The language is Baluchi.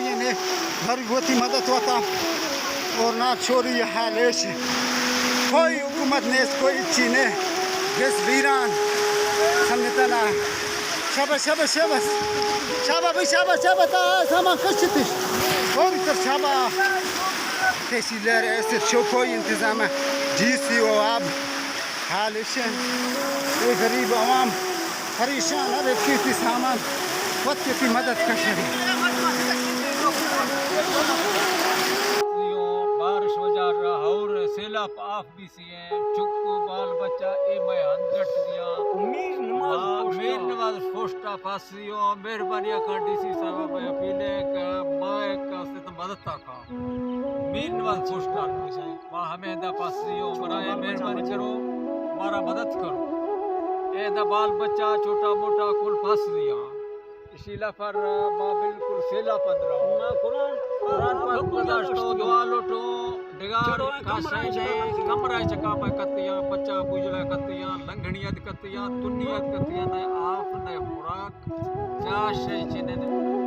نے بھر وتی مدد وتا اور نا چوری حال ایش۔ کوئی حکومت نیست، کوئی چی نے، بس ویران سمجھتا نا۔ شابا، شابا، شابا۔ شابا بھائی، شابا، شابا، تا سامان کشتش۔ اور تر شابا۔ تحصیلدار ایسے چو کوئی انتظام ہے۔ ڈی سی او آپ حال ایش۔ اے غریب عوام پریشان ہے، کیتی سامان وت کیتی مدد کشے۔ بارش وجہ رہا اور سیلاب آف بی سی ایم، چکو بال بچہ اے مئے ہندرٹ دیاں۔ میر نواز ہاں، پوسٹ میر آ۔ نواز پوسٹ آ پھاسی ہوں۔ مہربانی کن ڈی سی صاحب، مئے اپیل ہے کہ ما ایک است مدد تا کن۔ میر نواز پوسٹ آ۔ ما ہمیں دا پھاسی ہوں، برائے مہربانی کرو، مارا مدد کرو۔ اے دا بال بچہ چھوٹا موٹا کل پھاسی ہاں۔ اشی لفر ما بالکل سیلا پندرا۔ ما قرآن، قرآن پاک پداشتو، دعا لوٹو، ڈگار کاشے نے، کمرہ چکا میں کتیاں، بچہ بوجلا کتیاں، لنگھنی اد کتیاں، تنی اد کتیاں، نہ آف نہ خوراک، چا شے چنے نے۔